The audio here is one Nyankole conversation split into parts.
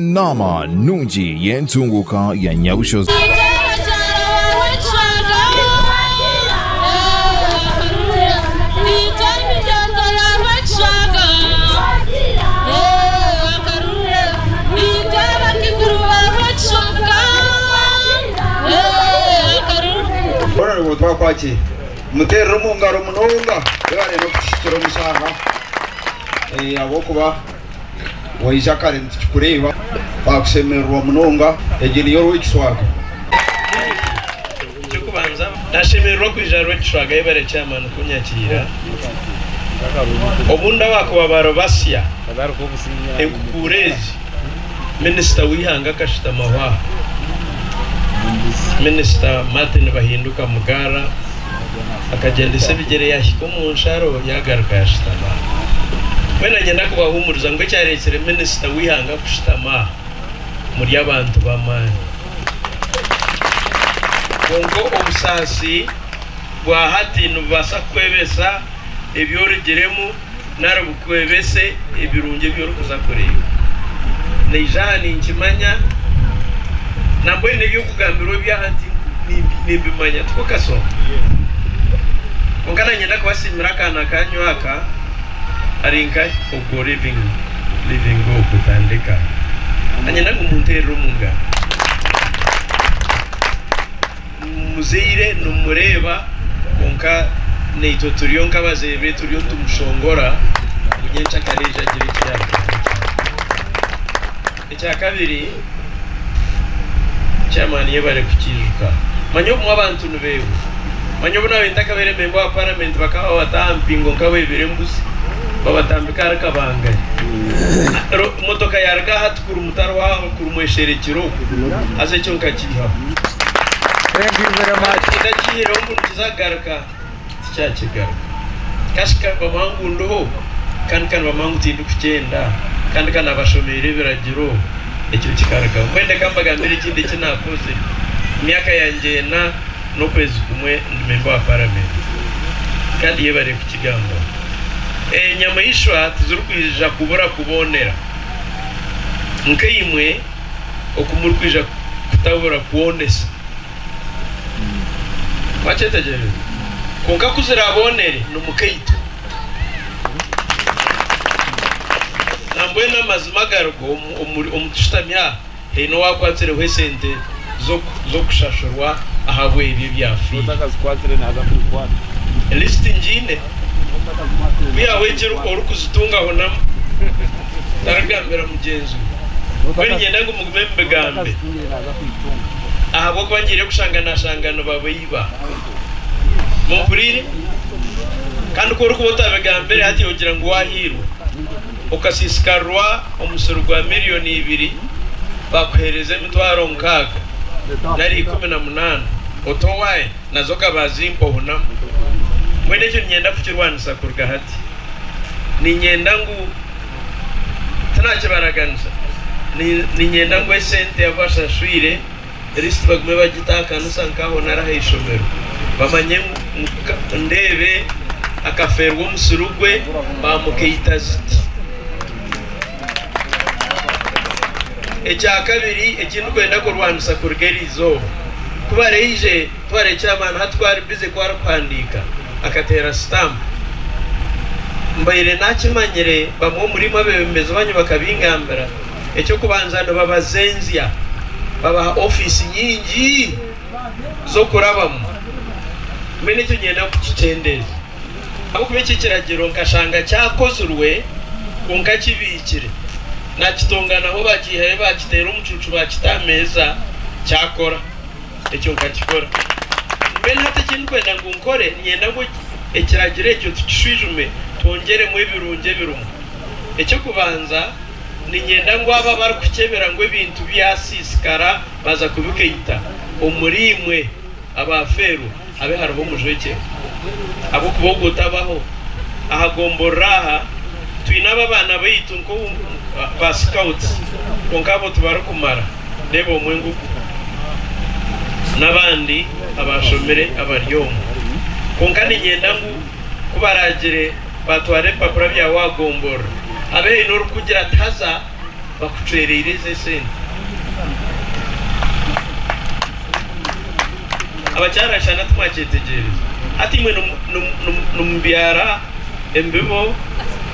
Enaama nungi y'entunguuka ya Nyabushozi. Honourable Twakwakye, muteerere omu ngaro munonga yebare n'okutuhikira omu shaaha ahabw'okuba waija kare nitukikureeba twakushemererwa munonga egi niyo Rwekishwaga. Eky'okubanza nashemererwa kwija Rwekishwaga yebare chairman kunyakiira. Obundi abakuba bari basya enkukuura ezi minisita w'eihanga akashutamaho aha Minisita Martin Bahinduka Mugaara akagyendesa ebigyere yahika omu nsharo yagaruka yashutama aha. Mbwenu niinyenda kubahuumuriza ngu ekyareetsire minisita w'eihanga kushutama aha muri abantu b'amaani. Kwonka obusaasi bwa hati nibubaasa kukwebesa ebi orugiremu nari bukwebese ebirungi ebi orikuza kureeba. Naija aha ninkimanya, nambwenu n'eby'okugambirwa ebya hati nimbimanya, tikwo Kasongo? Kwonka nanyenda kubasiimira akaana kanyu aka, ari nkahi ogwo Living Living ogwo tandika. Nanyenda ngu munteerere omu ngaro. Muzaire nimumureeba kwonka naitwe turiyo nk'abazaire be turiyo nitumushongora ngu nyenkyakare aije agire eki yaatandika. Ekyakabiri, Chairman yebare kukiijuka. Manya obumwe abantu nibeebwa. Manya obu naabaire ntakabaire memba wa paramenti bakaba babata aha mpingo nk'abeebire embuzi babatambika ahari Kabangari. Motoka yaaruga aha Tikurumutaro aho kurumwesherekire okwo haza ekyo nkakiihaho. Thank you very much. Ntakiihireho ngu nikiza kugaruka tikyakigaruka. Kashi ka nibamuha ngu ndiho kandi ka nibamuha ngu tindikukyenda kandi ka nabashomeire ebiragiro ekyo kikarugaho. Mbwenu reka mbagambire ekindi eki naakozire. Emyaka yangye ena n'okwezi kumwe ndi memba wa paramenti kandi yebare kukigambaho. Enyamaishwa tizirikwija kubura kubonera. Nkaimwe oku murikwija kutabura kwonesa. Mwakyetegyereza? Kwonka ku ziraboonere, ni mukaito. Nambwenu amazima agarigo omu tushutami aha, haine owaakwatsireho esente z'okushashurwa ahabw'ebyo ebyafiire. Lisiti ngiine. Ku yaahwekire orikuzitunga ahunamu, tarigambira mugyenzi we. Mbwenu niinyenda ngu mugume mubigambe, ahabw'okuba ngiire kushanga naashanga nibabaiba. Mumpuriire? Kandi ku orikuba otabigambire hati ogira ngu waahiirwe, okasiisikarirwa omusiri gwa miriyoni ibiri, baakuheereza emitwaro nkaaga nari 18, oti owaaye? Nazo ka baazimpa ohunamu. Mbwenu ekyo niinyenda kukirwanisa kuruga hati. Niinyenda ngu, tinakibaraganisa, niinyenda ngu esente abu bashashwire risiti bagume bagite aha kanisa nk'aho nari aha ishomero. Bamanye ngu ndeebe akafeerwa omusiri gwe baamukaita ziti. Ekyakabiri eki ndikwenda kurwanisa kuruga eri izooba, ku baraije twarekyera amaani hati ku ari bize ku arikuhandiika akateera sitampu. Mbaire naakimanyire bamwe omuriimwe abeebembezi baanyu bakabingambira, eky'okubanza nibabazenzya babaha ofiisi nyingi z'okurabamu. Mbwenu ekyo niinyenda kukikyendeeza ahabw'okuba eki ekiragiro nkashanga kyakozirwe kwonka kibiikire. Naakitonganaho baakiihayo baakiteera omucuucu baakita aha meeza kyakora. Ekyo nkakikora. Mbwenu hati eki ndikwenda ngu nkore, niinyenda ngu ekiragiro ekyo tukishwijume twongyeremu ebirungi ebirimu. Eky'okubanza, niinyenda ngu abo abarikukyebera ngu ebintu byasiisikara baaza kubikaita, omuriimwe abaafeerwa habe hariho omujwekyerwa. Ahabw'okuba ogwo tabaho. Aha gomborora aha, twine abo abaana baitu nk'obu ba scouts, kwonka abo tibarikumara. Reeba omwe ngugu. N'abandi abaashomire abari omwo. Kwonka niinyenda ngu ku baraagire baatwara ebipapura byawe aha gomborora, habe haine orikugira ati haza. Bakucwereire ezi esente. Abakyara shana timwakyetegyereza. Hati imwe nimubyara embibo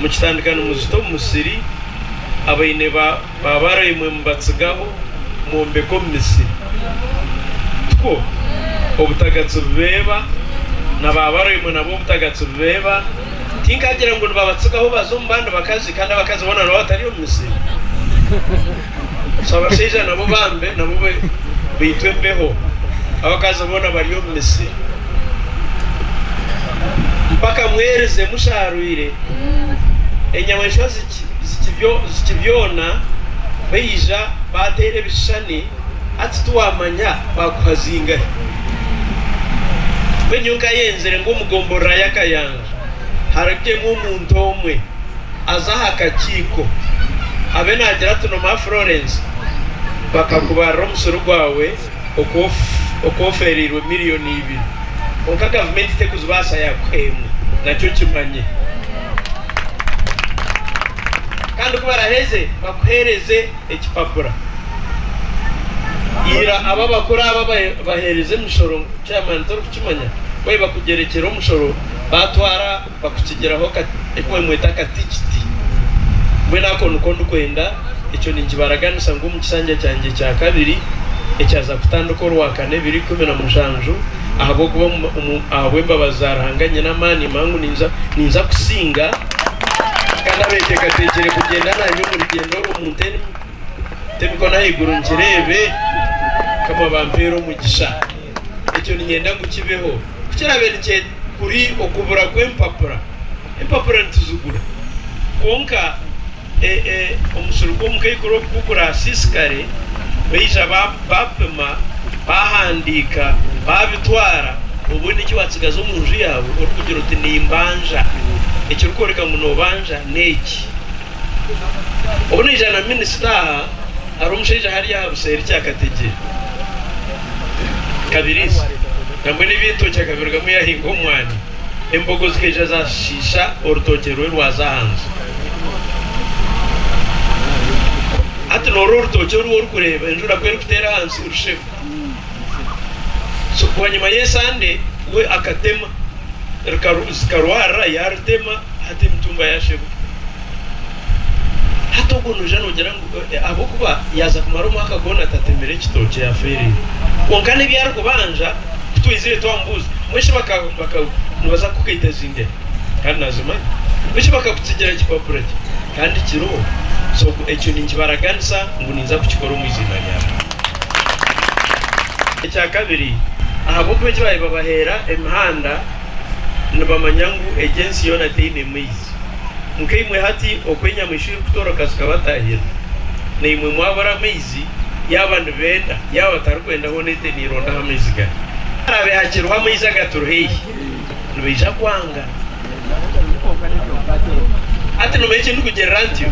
mukitandika nimuzita omu musiri, abaine ba baraimwe mubatsigaho mwombeka omu misiri. Tikwo? Obutagatsi bubeeba, na ba baraimwe nabo obutagatsi bubeeba. Tinkagira ngu nibabatsigaho baza omu bandi bakazi kandi abakazi boona nibaba batari omu misiri. So abashaija nabo bambe nabo baitwe embeho. Abakazi boona bari omu misiri. Mpaka mwerize musharwire. Enyamaishwa zikibyona baija bateera ebishushani hati tiwamanya bakuha zingahi. Mbwenu nyowe nkayenzire ngu omu gomborora y'Akayanja harugyemu omuntu omwe aze aha kakiiko abe naagira ati Nomaha Florence bakakubarira omusiri gwawe oku ofeereirwe miriyoni ibiri kwonka gavumenti tekuzibaasa yaakuha emwe nakyo kimanye kandi ku baraheze bakuheereze ekipapura. Ira abo abakuru abo abaheereza emishoro, chairman torikukimanya, waaba bakugyerekyera omushoro batwara bakukigiraho eki bamweta akatikiti. Mbwenu ako niko ndikwenda, ekyo ninkibaraganisa ngu omu kisanja kyangye kya kabiri ekyaza kutandika orwakana 2017 ahabw'okuba ahabw'embabazi za Ruhanga nyine amaani mangu ninza kusinga. Kandi abeteekateekire kugyenda naanye omu rugyendo oru, munte emikono ahaiguru ngireebe. Mukama bampeere omugisha. Ekyo niinyenda ngu kibeho. Ku kiraabe kuri okubura kw'empapura, empapura nituzigura. Kwonka omusiri gw'omukaikuru ogu ku guraasiisikare, baija baapima, baahandiika, baabitwara, obundi eki waatsigaza omu nju yaawe orikugira oti nimbanja, ekirikworeka ngu noobanja n'eki. Obu naija na minisita aha, hariho omushaija hariya aha buseeri Kyakategye, Kabirizi, nambwenu eby'entookye akabirugamu yaahinga omwani, embogo zikaija zaashiisha orutookye rwe rwaza ahansi. Hati noorora orutookye oru orikureeba enjura ku erikuteera ahansi rushema. So bwanyima y'esande we akatema zikarwarira yaarutema hati emitumba yaashema. Hati ogwo noija noogira ngu ahabw'okuba yaaza kumara omwaka gwona atatemire ekitookye yaafeereire. Kwonka n'ebi arikubanja ku twizire twamubuuza mbwenu shi nibaza kukukaita zingahi? Kandi naazimanya. Mbwenu shi bakakutsigira kipapura ki? Kandi kiriho. So ekyo ninkibaraganisa ngu ninza kukikora omu iziina rya Ruhanga. Ekya kabiri, ahabw'okuba eki baabaire babaheera emihanda nibamanya ngu egi ensi yoona teine maizi. Nkaimwe hati oku enyamaishwa erikutoroka zikabatahirira, naimwe mwabura amaizi, yaaba nibenda, yaaba batarikwenda hoona ente neeronda ahu amaizi gari. Ku haraabe hakiriho amaizi agaturi haihi, nibaija kwanga. Hati noomanya eki ndikugirira ntyo?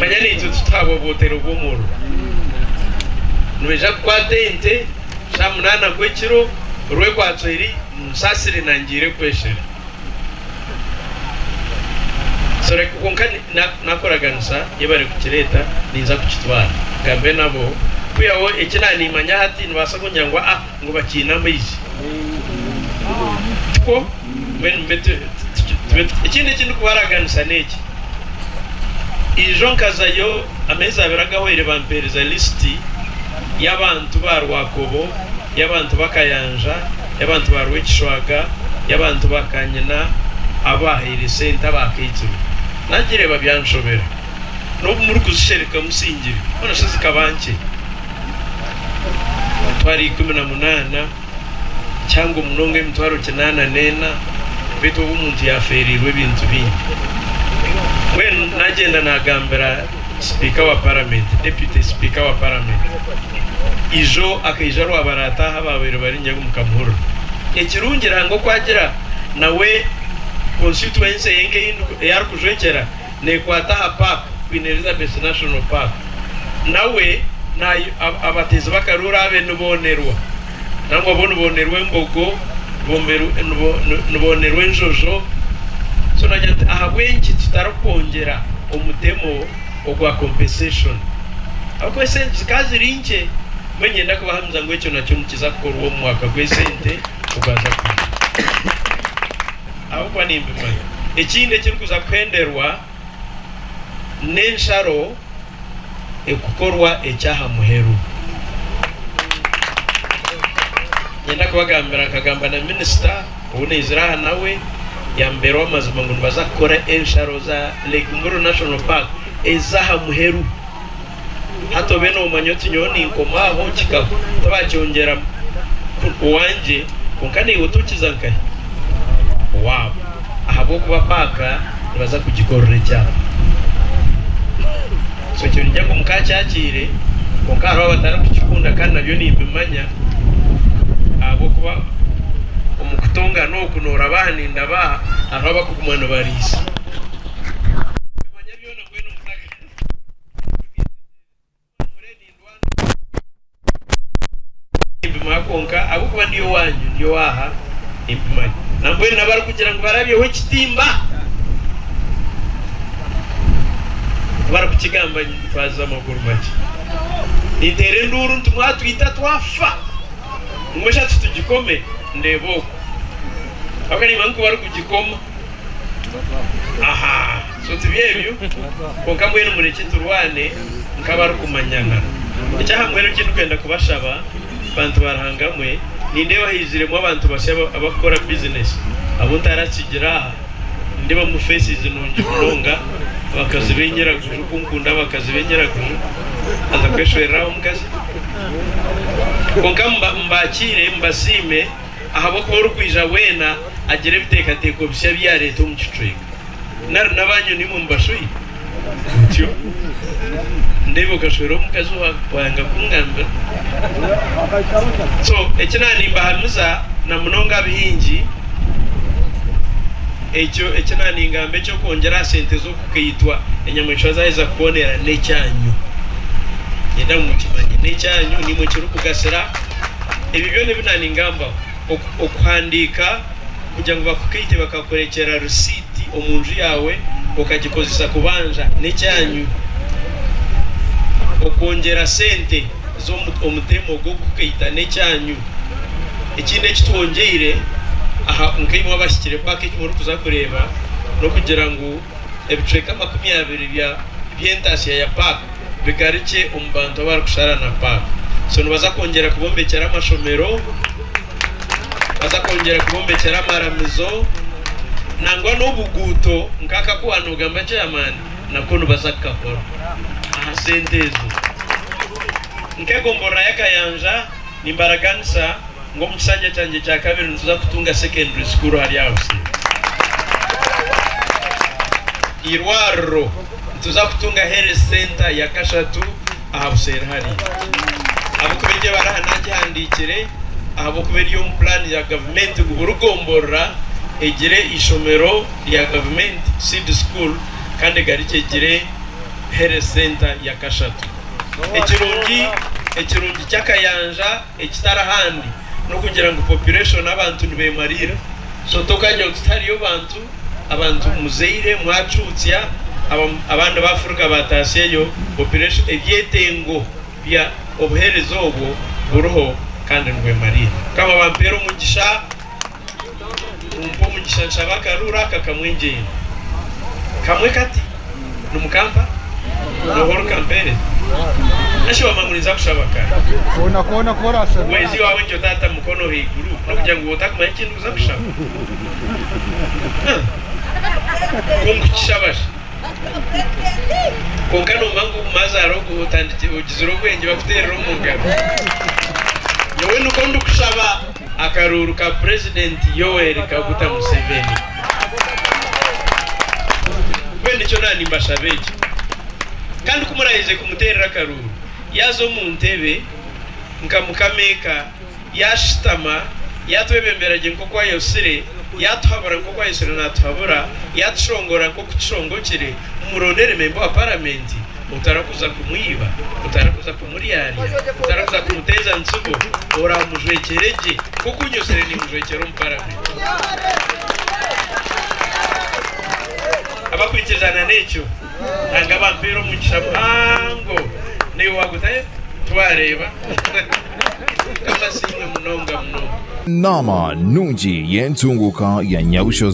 Manya naitwe tituhabwa bwotere bw'omuriro. Nibaija kukwata ente shaaha munaana gw'ekiro, rwekwatso eri, nsaasire nangiire kweshera. So reka kwonka nakuraganisa yebare kukireeta ninza kukitwara ngambe nabo kwihaho eki nanimanya hati nibaasa kungira ngu ah ngu bakiine amaizi tikwo mbwenu mbe tube ekindi eki ndikubaraganisa n'eki ijo nkazayo ameezi abiri agahweire bampeereza lisiti y'abantu ba Rwakobo y'abantu b'Akayanja, y'abantu ba Rwekishwaga, y'abantu ba Kanyina abu baahaire sente abaakaitsirwe. Naagireeba byanshobera. N'obu murikuzishereka musingire, hoona shi zikaba nkye. Emitwaro 18, kihango munonga emitwaro 84, beitu obu omuntu yaafeereirwe ebintu bingi. Mbwenu naagyenda naagambira Sipiika wa Paramenti, Deputy Sipiika wa Paramenti, ijo akaija rwabarata aha abaabaire bari nyagu mukamuhurira. Ekirungi Ruhanga oku agira nawe constituency ye nk'ei arikujwekyera neekwata aha park, Queen Elizabeth National Park. Nawe abateezi b'akaruuru abe niboonerwa. Nangwa bo niboonerwa embogo, niboonerwa enjojo. So nagira nti ahabw'enki tutarikwongyera omutemo ogwa compensation? Ahabw'okuba esente zikaba ziri nkye, mbwenu niinyenda kubahamiza ngu ekyo nakyo nikiza kukorwa omu mwaka gw'esente ogwaza kwija. Ahabw'okuba nimbimanya. Ekindi ekirikuza kuhenderwa n'ensharo ekukorwa eky'aha muheru. Niinyenda kubagambira nkagamba na minisita ou naizire aha nawe yambeera ow'amazima ngu nibaza kukora ensharo za Lake Mburo National Park ez'aha muheru. Hati obe noomanya oti nyowe ninkoma aho kikahwa tibakyongyera owangye kwonka naiwe tokiza nkahi? Owaabo. Ahabw'okuba paaka nibaza kugikorera ekyabo. So ekyo ningira ngu mukakyakiire kwonka hariho abatarikukikunda kandi nabyo nimbimanya ahabw'okuba omu kutongana oku nooraba aha nindaba aha hariho abakuguma nibariisa. Nimpima kwonka ahabw'okuba ndi owaanyu, ndi ow'aha, nimpimanya. Nambwenu n'abarikugira ngu barabyeho ekitimba, ku barikukigamba ntwazize amaguru makye. Ninteera enduuru nti mwatwita twafa, ngu eshatu tugikome, ndeebe okwo. Ahabw'okuba niimanya ku barikugikoma. Aha, so tibyo ebyo, kwonka mbwenu murekye turwane nk'abarikumanyana. Eky'aha muheru eki ndikwenda kubashaba, bantu ba Ruhanga mwe, nindeeba haiziremu abantu basya abarikukora bizinesi abu ntaratsigire aha. Nindeebamu faces nungi munonga, abakazi b'enyiraguju, ku nkunda abakazi b'enyiraguju, haza kweshwerera aho omukazi. Kwonka mbakiire, mbasiime. Ahabw'okuba orikwija weena agira ebiteekateeko bisya ebi yaareeta omu kicweka. Nari n'abanyu naimwe mubashweire? Ntyo ndeeba okashwera omukazi wayanga kungambira. So eki naanimbahamiza na munonga abaingi, ekyo eki naaningamba eky'okwongyera aha sente z'okukaitwa enyamaishwa zaaheza kubonera n'ekyanyu. Niinyenda ngu mukimanye n'ekyanyu, naimwe kirikugasira. Ebi byona ebi naaningambaho, okuhandiika kugira ngu bakukaite bakakurekyera risiiti omu nju yaawe okagikozesa kubanja n'ekyanyu. Okwongyera sente z'omutemo gw'okukaita n'ekyanyu. Ekindi eki twongyeire aha nkaimwe abahikire paaka eki murikuza kureeba n'okugira ngu ebicweka 20 by'entaasya ya paaka bigarukye omu bantu abarikushara na paaka. So nibaza kwongyera kubombekyera amashomero, nibaza kwongyera kubombekyera amaramizo nangwa n'obuguuto nk'aka aku waaba nogamba chairman nako nibaza kukakora aha sente ezo. Nk'egomborora y'Akayanja nimbaraganisa ngu omu kishanja kyangye kya kabiri nituza kutunga secondary school hariya aha Busiika. Eirwariro nituza kutunga health centre ya kashatu aha Buseeri hariya. Ahabw'okuba egyo ebaraha nagihandiikire ahabw'okuba eri omu plan ya gavumenti ngu buri gomborora egire eishomero rya gavumenti, seed school, kandi egarukye egire health centre ya kashatu. Ekirungi ekirungi ky'Akayanja ekitari ahandi n'okugira ngu population abantu nibemariira so tokagira oti tihariyo bantu, abantu muzaire mwacuutsya abandi bafuruka bataasyayo population ebyetengo bya obuheereza obwo buriho kandi nibwemariira. Mukama bampeere omugisha mumpe omugisha nshabe akaruuru aka kamwe ngyende kamwe kati nimukampa? Nooha orikampeereza? Nashi wamanya ngu ninza kushaba kare? Koona koona ku orashabe. Wezi waawe ntyo taata mukono ahaiguru n'okugira ngu otakumanya eki ndikuza kushaba. Ku nkukishaba shi? Kwonka noomanya ngu mazaara ogu otandikire ogizire obwengye bakuteerera omu ngaro. Nyowe nikwo ndikushaba akaruuru ka Purezidenti Yoweri Kaguta Museveni. Mbwenu nikyo naanimbashaba ekyo. Kandi ku muraheze kumuteerera akaruuru, yaaza omu ntebe nka mukama eka, yaashutama, yaatwebembera gye nk'oku ayosire, yaatuhabura nk'oku ayosire naatuhabura, yaatushongora nk'oku tushongokire, mumurondere memba wa paramenti otarakuza kumwiba, otarakuza kumuryarya, otarakuza kumuteeza ntsibo, oraamujwekyere gye nk'oku nyosire niimujwekyera omu paramenti. Abakwikirizana n'ekyo, Ruhanga abampeere omugisha muhango. Naiwe wagutayo? Tiwareeba? Mukama asiimwe munonga munonga. Nama nungi y'entunguka ya Nyabushozi.